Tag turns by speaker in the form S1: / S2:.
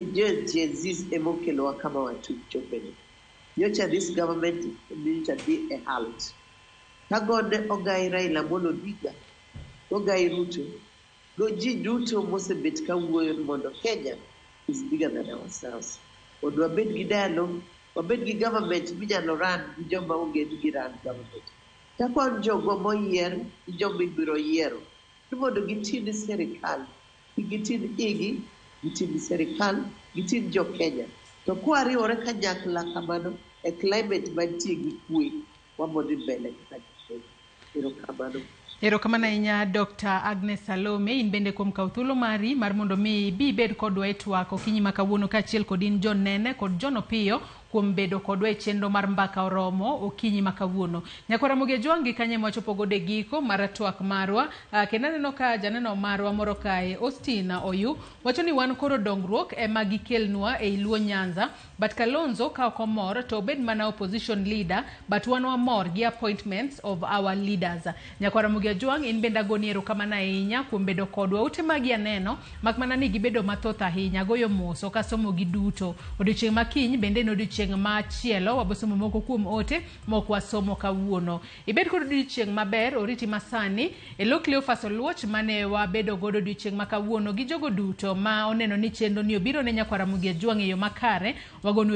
S1: Gen Zs ema okelowa kama wachopeni. Nyocha this government nyocha dhi e halt. Kagone ogai Raila Amolo Odinga, gogai Ruto, go ji duto mosebet ka wuoyo ni mondo Kenya is bigger than ourselves. Mondo wabed gi dialogue, wabed gi government minyalo run gi joma onge ni gi run government. Kaka wan jogwa moyier gi joma ibiro yiero ni mondo giti ni sirikal, kik giti ni igi, giti ni sirikal, giti ni jo Kenya. To kwariwore kanyakla kamano e climate mantie gi kwe, wabodhi mbele kaka jo Kenya. Erokamano.
S2: Erokamano ahinya Dr. Agnes Salome, in bende kuom kawo thuolo mari mar mondo mi ibi ibed kodwa e twak okinyi ma kawuono kaachiel kod in John Nene kod John Opiyo kuom bedo kodwa e chenro mar Mbaka Oromo okinyi ma kawuono. Nyakwar Ramogi Ajwang' gi kanye mwachopo godo e giko mar twak marwa. Kendo aneno ka janeno marwa moro kae Austin Oyu wacho ni wan koro dongruok ema gikelnwa ei Luo Nyanza, but Kalonzo ka ok omor to obed mana opposition leader, but wan wamor gi appointments of our leaders. Nyakwar Ramogi Ajwang' in bende agoni erokamano ahinya kuom bedo kodwa. Ute magi aneno mak mana ni gibedo mathoth ahinya, agoyo mos ok asomo gi duto. Odiochieng' ma kiny bende en odiochieng' machielo wabosomo moko kuom ote mok wasomo kawuono. Ibed kod odiochieng' maber, oriti masani. E lo Cleophas Oluoch mane wabedo godo odiochieng' ma kawuono gi jogo duto ma oneno ni chenro ni obiro ne Nyakwar Ramogi Ajwang' e yo makare, wagonu